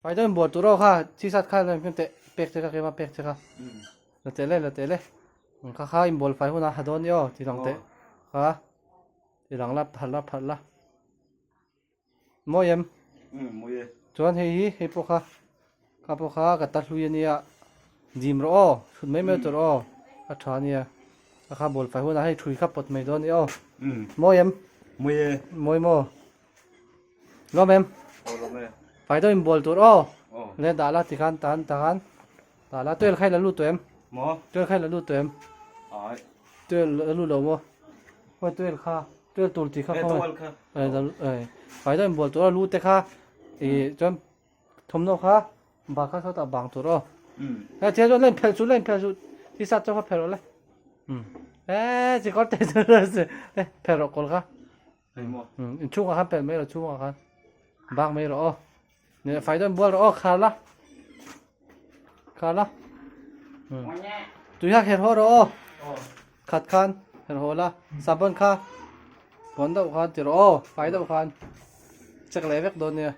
Pai deuh in bual tur aw kha t-shirt kha la in teh pek che kha keimah pek che kha la teh le la teh le kha kha in bual fai hunah ha dawn i aw ti lang teh kha ti lang la phalh la phalh la mawi em chuan hei hi hei pawh kha kha pawh kha ka ta hlui ania dim rawh aw chhut mai mai tur aw a tha ania kha kha bual fai hunah hei thui kha pawt mai dawn i aw mawi em mawi maw Lawm em? Aw lawm e. Fai deuh in bual tur aw. Le dah la tikhan tahan tahan dah la tuel khai la lut tawh em? Maw? Tuel khai la lut tawh em? Ai. Tuel la lut lo maw? Khawi tuel kha tuel tur tih kha khawi? Tuel kha. Ai fai deuh in bual tur aw lu te kha i chuan thawmhnaw kha bak kha sawtah bang tur aw. He thil chuan la in phelh chu la in phelh chu t-shirt chu kha phelh rawh le. He chi kawr te chu phelh rawh kawl kha. In chhungah khan pelh mai rawh chhungah khan bak mai rawh aw ne fai dawn bual rawh aw khar la khar la tui kha kher haw rawh aw khat khan kher haw la sabon kha puan deuh khan ti rawh aw fai deuh khan check leh vek dawn nia.